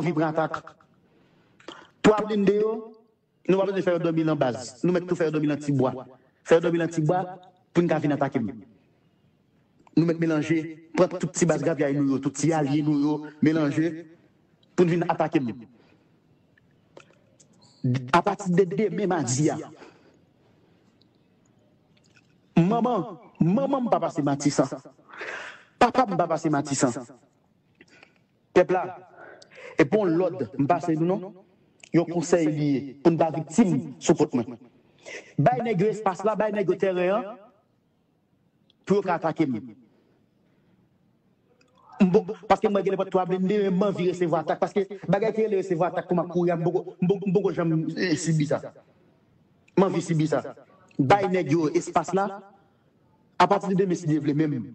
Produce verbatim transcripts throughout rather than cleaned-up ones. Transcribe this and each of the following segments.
anvi pran atak. Twa blende yo, nou pa bezwen fè yo dòmi nan baz. Nou mèt tou fè yo dòmi nan ti bwa. Fè yo dòmi nan ti bwa pou n ka vin atake m. Nou mèt melanje, pran tout ti baz gravyay nou yo, tout ti alye nou yo, melanje pou n vin atake m. Apati de demen madi a, manman, manman m pa pase Matisan. Papa m pa pase Matisan. Pèp la, e pa yon lòd m pase nou non. Yon konsèy li ye pou n pa viktim sou kont mwen. Bay nèg yo espas la, bay nèg yo tèren an pou yo ka atake m. M po- Paske mwen gen nenpòt twa blende, men m anvi resevwa atak. Paske bagay ki rele resevwa atak kòm ak kouri a, m poko- m poko- m poko janm eh, sibi sa. M anvi sibi sa. Bay nèg yo espas la. Apati de demen, si Dye vle, menm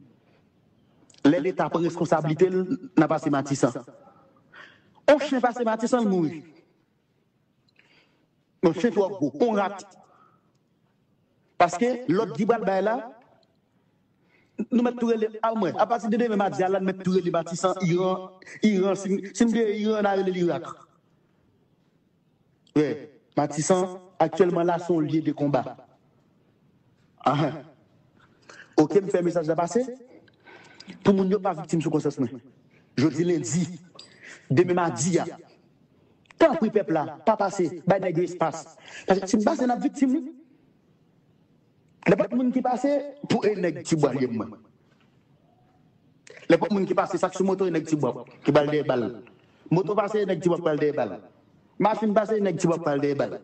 lè Leta pran reskonsablite l, n a pase Matisan. On chen pase Matisan, l mouri. On chen twò gwo, on rat. Paske lòd ki pral bay la, nou mèt tou rele, a mwen, apati de demen madi a la, nou mèt tou rele Matisan Iran, Iran, si, si m te Iran, n a rele l Irak. Wi, Matisan, aktyèlman la, se yon lye de konba. Ahan. Oke, m fè mesaj la pase. Pou moun yo pa viktim sou konsyans mwen. Jodi lendi, demen madi a, tanpri pèp la, pa pase, bay nèg yo espas. Paske si n pase, n ap viktim, wi. Nenpòt moun ki pase, pou e nèg ti bwa lye mwen. Nenpòt moun ki pase, sa k sou moto, e nèg ti bwa ki pral dèyè bal. Moto pase, e nèg ti bwa pral dèyè bal. Machin pase, e nèg ti bwa pral dèyè bal.